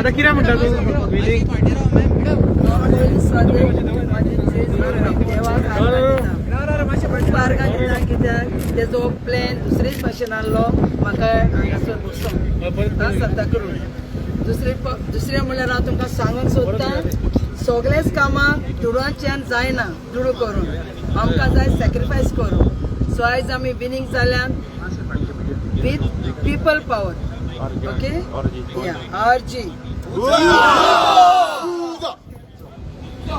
आतां कितें म्हणटा तूं विनींग? देवाक आर्गां दिता, कित्याक तेजो प्लॅन दुसरेच भाशेन आहलो. म्हाका हांगासर बसोंक सांताक्रूज. दुसरे दुसरें म्हणल्यार हांव तुमकां सांगूंक सोदतां, सगळेच कामां दुडवांच्यान जायना. दुडू करून आमकां जाय सॅक्रिफायस करून. सो आयज आमी विनींग जाल्यान with people power, okay? RG.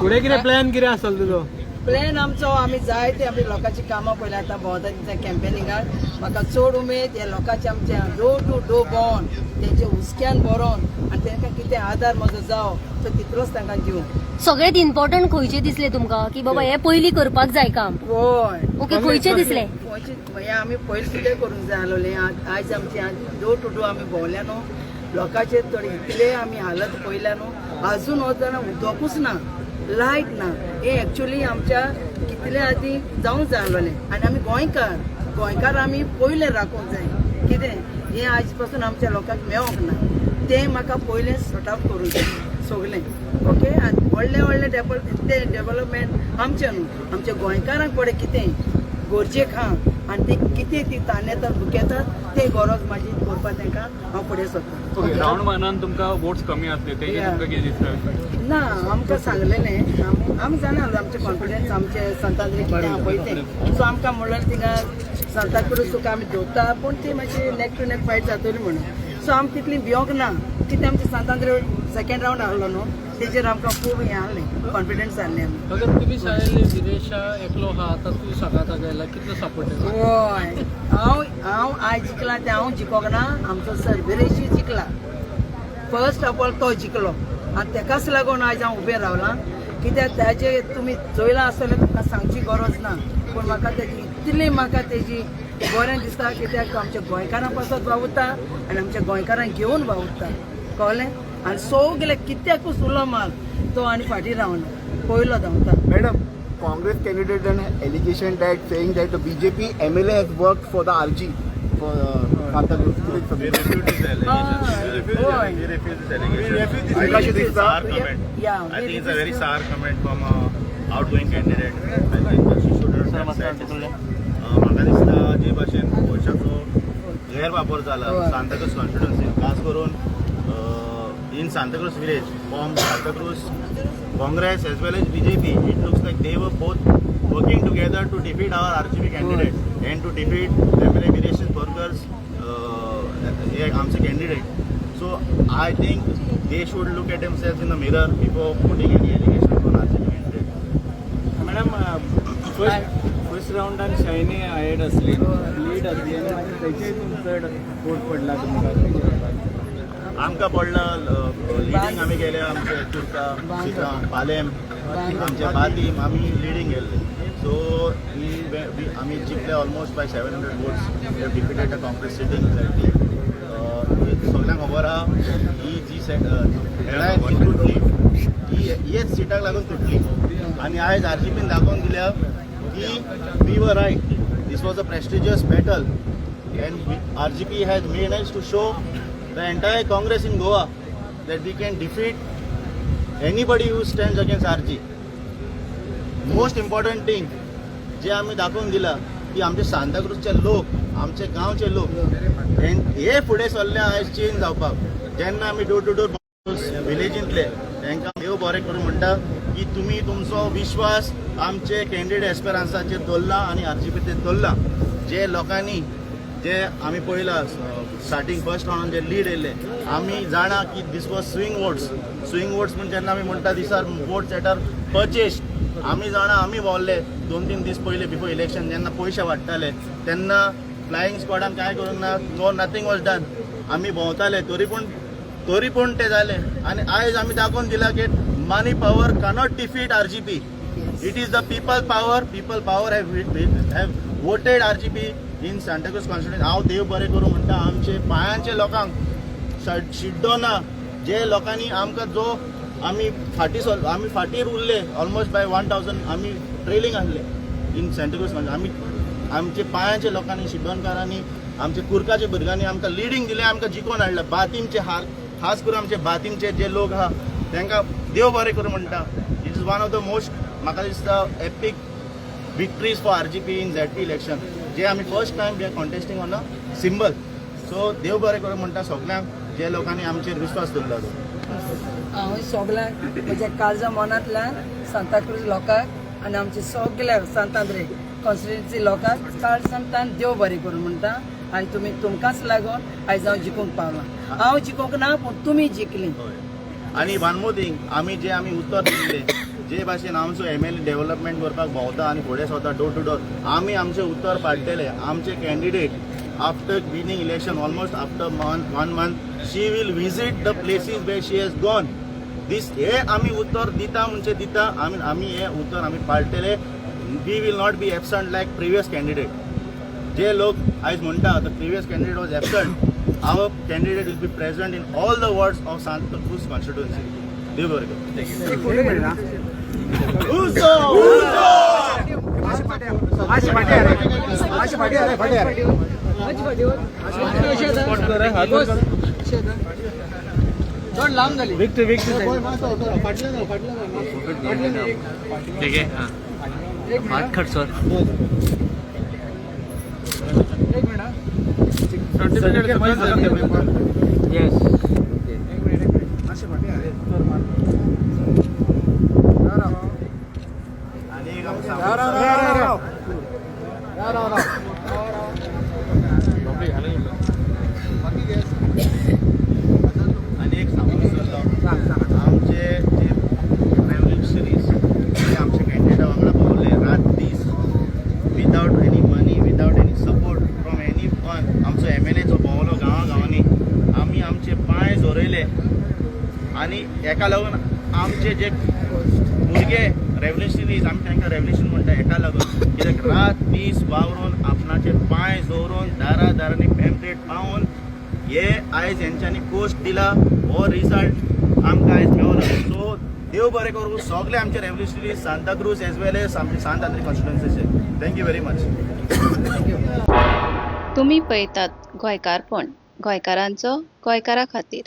फुडें कितें प्लॅन, कितें आसतलो तुजो? प्लॅन आमचो, आमी जायते आमी लोकांची कामां पळयली. आतां भोंवता तेंच्या कॅम्पेनिंगाक. म्हाका चड उमेद ह्या लोकांचे, आमच्या डोर टू डोर भोंवन, तेंचे हुस्क्यान भरोन आनी तांकां कितें आदार म्हजो जावो तो तितलोच तांकां दिवं. सगळ्यात इम्पॉर्टंट खंयचे दिसले तुमकां की बाबा हे पयली करपाक जाय काम? हय. ओके, खंयचे दिसले? हे आमी पयलीं कितें करूंक जाय आसलोलें. आयज आमचे डोर टू डोर आमी भोंवल्या न्हू, लोकांचे थोडे इतले आमी हालत पळयल्या न्हू, अजून वतना उदकूच ना, लायट ना. हे एक्चुली आमच्या कितले आदीं जावंक जाय आसलोलें. आनी आमी गोंयकार, गोंयकार आमी पयलें राखूंक जाय. कितें हें आयज पासून आमच्या लोकांक मेळोंक ना, तें म्हाका पयलें सॉर्ट आवट करूंक जाय सगलें, ओके? आनी व्हडले व्हडले ते डेवलपमेंट आमचें न्हू, आमच्या गोंयकारांक पळय कितें गरजेक आहा आनी ते कितें ती ताण येतात, दुखेतात, ते गरज म्हाजी करपाक तांकां हांव फुडें सरतां. राऊंड वनान तुमकां वोट्स कमी असले, तेजे तुमकां कितें दिसता? ना, आमकां सांगलेलें. आमी आमी जाणा, आमचे कॉन्फिडन्स आमचे सांतांद्रे कितें आहा पळय तें. सो आमकां म्हणल्यार थिंगा सांताक्रूज तुका आमी दवरता, पूण ती मातशी नेक टू नेक फायट जातली म्हणून. सो आमी तितली भियोंक ना. कितें आमचे सांतांद्रे सेकंड रावंड आहलो न्हू, तेजेर आमकां खूब हें आहलें, कॉन्फिडन्स आहलें आमी. अगर तुम्ही सांगितले विरेशा एकलो हा, आता तू सांगाता गेला, कितलो सपोर्ट आहे? हय, हांव हांव आयज जिखला तें हांव जिखोंक ना. आमचो सर विरेशी जिखला. फर्स्ट ऑफ ऑल तो जिखलो आनी तेकाच लागून आयज हांव उबें रावलां. कित्याक ताजे तुमी चोयलां आसतलें, तुमकां सांगची गरज ना. पूण म्हाका तेजी इतली, म्हाका तेजी बरें दिसता, कित्याक तो आमच्या गोंयकारां पासत वावुरता आनी आमच्या गोंयकारांक घेवन वावुरता, कळ्ळें? आनी सगळे कित्याकूच उलो मार, तो आनी फाटीं रावना, पयलो धांवता. Madam, Congress candidate an allegation that saying that the BJP MLA has worked for the RG for Santacruz. We refute this allegation. हय. We refuse this allegation. Refuse I this think it's a sour allegation. Comment. Yeah, I we think it's a very refuse. Sour comment from a outgoing candidate. I think she shouldn't have said this. म्हाका दिसता जे भाशेन पयशाचो गैरवापर जाला सांताक्रूज कॉन्स्टिट्युन्सीन, खास करून in Santacruz village from Santacruz Congress as well as BJP, it looks like they were both working together to defeat our RGP candidate and to defeat MLA Viresh Borkar's हे आमचे candidate. So I think they should look at themselves in the mirror before putting any allegation on RGP candidate. Madam, first first राऊंडान Shaini ahead असली, lead असली आनी मागीर तेचे हितून चड वोट पडला तुमकां तेच्या? आमकां पडला लिडींग. आमी गेले आमचे कुर्का, सिता, पालेम, आमच्या बातीम आमी लिडींग गेल्ले. सो ही आमी जिखले almost by 700 votes, defeated the Congress sitting ZP. सगळ्यांक खबर आहा, ही जी अलायन्स जी तुटली, ही हेच सिटाक लागून तुटली. आनी आयज आरजीपीन दाखोवन दिल्या की we were right. This was a prestigious battle and RGP has managed to show the entire Congress in Goa that we can defeat anybody who stands against RG. Most important thing जे आमी दाखोवन दिला की आमचे सांताक्रूजचे लोक, आमचे गांवचे लोक हे फुडें सरले आयज चेंज जावपाक. जेन्ना आमी डोर टू डोर विलेजींतले, तांकां देव बरें करूं म्हणटा की तुमी तुमचो विश्वास आमचे कॅन्डिडेट एस्पेरान्साचेर दवरला आनी आरजीपीचेर दवरला. जे लोकांनी जे आमी पळयला, स्टार्टींग फर्स्ट राउंडान जे लीड येयल्ले, आमी जाणा की this was swing votes. Swing votes म्हण जेन्ना आमी म्हणटा, these are votes that are purchased. आमी जाणा, आमी भोंवले 2-3 दीस पयले बिफोर इलेक्शन, जेन्ना पयशे वाडटाले तेन्ना फ्लायींग स्क्वॉडान कांय करूंक ना. No, nothing was done. आमी भोंवताले, तरी पूण ते जाले. आनी आयज आमी दाखोवन दिला की money power cannot defeat RGP. It is the people power. People power have voted RGP in Santacruz constituency. हांव देव बरें करूं म्हणटा आमचे पायांचे लोकांक, शिड्डोना जे लोकांनी आमकां, जो आमी फाटीं सर, आमी फाटीर उरले, ऑलमोस्ट बाय 1000 आमी ट्रेलिंग आहले इन सांताक्रूज. आमी आमचे पायांचे लोकांनी, शिड्डोणकारांनी, आमचे कुर्काचे भुरग्यांनी आमकां लिडींग दिलें, आमकां जिखोवन हाडलें. बातीमचे हार खास करून आमचे बातीमचे जे लोक आहा तांकां देव बरें करूं म्हणटा. It is one of the most म्हाका दिसता epic victories for RGP in ZP election, जे आमी first time we are contesting on a symbol. So देव बरें करूं म्हणटा सगल्यांक जे लोकांनी आमचेर विस्वास दवरला तो. हांव सगल्यांक म्हज्या काळजा मनांतल्यान सांताक्रूज लोकांक आनी आमचे सगल्या सांतांद्रे कॉन्स्टिट्युन्सी लोकांक काळजांतल्यान देव बरें करूं म्हणटा. आनी तुमी तुमकांच लागून आयज हांव जिखूंक पावलां. हांव जिखूंक ना पूण तुमी जिखली. आनी वन मोर थींग, आमी जे आमी उतर दिल्लें, जे भाशेन आमचो एमएलए डेव्हलपमेंट करपाक भोंवता आनी फुडें सरता डोर टू डोर, आमी आमचें उतर पाळटले. आमचे candidate after winning election, almost after one month, she will visit the places where she has gone. This हे आमी उतर दिता म्हणजे दिता. आमी आमी हे उतर आमी पाळटले. We will not be absent like previous candidate. जे लोक आयज म्हणटा the previous candidate was absent, our candidate will be present in all the wards of Santa Cruz constituency. देव बरें करूं. उजो! मातशें फाटीं या रे, मातशें फाटीं या रे, फाटीं या रे. चड लांब जाली. Victory victory. ठीक आहे हां. एक मिनिट. खट सर. एक मिनिट हा. येस. एक मिनिट, एक मिनिट. मातशें फाटीं या रे. आनी एक आमी राव, राव, राव, राव, राव, राव, राव. आनी एक सांगूंक विसरलो, आमचे जे रेव्होल्युशनरीज जे आमचे कॅन्डिडेटा वांगडा भोंवले रात दीस without any money, without any support from anyone, आमचो एमएलए जो भोंवलो गांवा गांवांनी, आमी आमचे पांय झरयले आनी हेका लागून आमचे जे भुरगे रेव्होल्युशनरीज, आमी तांकां रेव्होल्युशन म्हणटा हेका लागून, कित्याक रात दीस वावरून आपणाचे पांय दवरून दारा दारांनी पॅम्पलेट पावोवन हे आयज हेंच्यांनी पोस्ट दिला, हो रिजल्ट आमकां आयज मेवला. सो देव बरें करूं सगळे आमचे revolutionary Santacruz as well as आमचे सांत Andre कॉन्स्टिट्युन्सीचे. Thank you very much. तुमी पळयतात गोंयकारपण, गोंयकारांचो गोंयकारा खातीर.